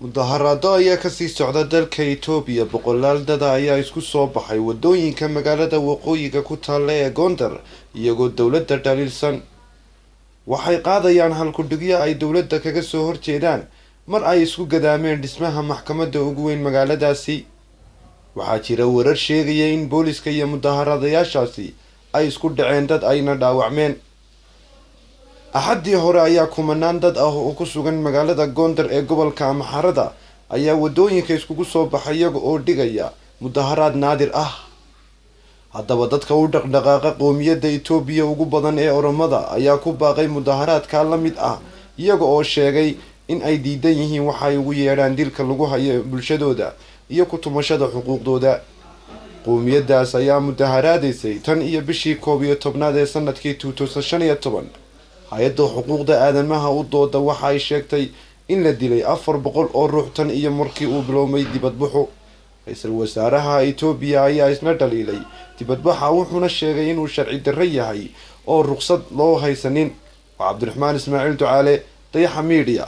Mudaharaado ayaa kasii socda dalka Itoobiya. Boqolaal dada ayaa isku soo baxay wadooyinka magaalada waqooyiga ku taalla ee Gondar, iyagoo dowladda dhaliilsan. Waxay qaadayaan halkudhigyo ay dowladda kaga soo horjeedaan mar ay isku gadaameen dhismaha maxkamadda ugu weyn magaaladaasi. Waxaa jira warar sheegaya in booliska iyo mudaharadayaashaasi ay isku dhaceen, dad ayna dhaawacmeen. Axaddii hore ayaa kumanaan dad ah oo ku sugan magaalada Gondar ee gobolka Amxaarada ayaa wadooyinka iskugu soo baxay, iyaga oo dhigaya mudaharaad naadir ah. Haddaba, dadka u dhaqdhaqaaqa qoomiyadda Itoobiya ugu badan ee Oromada ayaa ku baaqay mudaharaadka la mid ah, iyaga oo sheegay in ay diidan yihiin waxa ay ugu yeedhaan dilka lagu hayo bulshadooda iyo ku tumashada xuquuqdooda. Qoomiyaddaas ayaa mudaharaadaysay tan iyo bishii 11aad ee sanadkii 2015. Hay-adda xuquuqda aadamaha u dooda waxa ay sheegtay in la dilay 400 oo ruux tan iyo markii uu bilowmay dibadbaxu. Ra-iisul wasaaraha Itoobiya ayaa isna dhaliilay dibadbaxa, wuxuuna sheegay inuu sharci darro yahay oo ruqsad loo haysanin. Waa Cabdiraxmaan Ismaaciil Ducaale, Dayaxa Media.